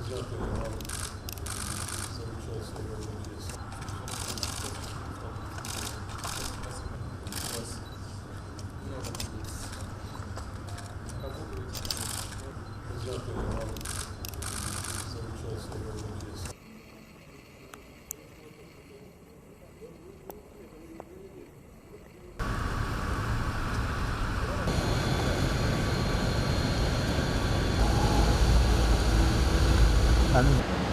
Дякую вам за участие в работе. Спасибо. У вас много здесь работаете. Дякую вам за участие в работе. Амин.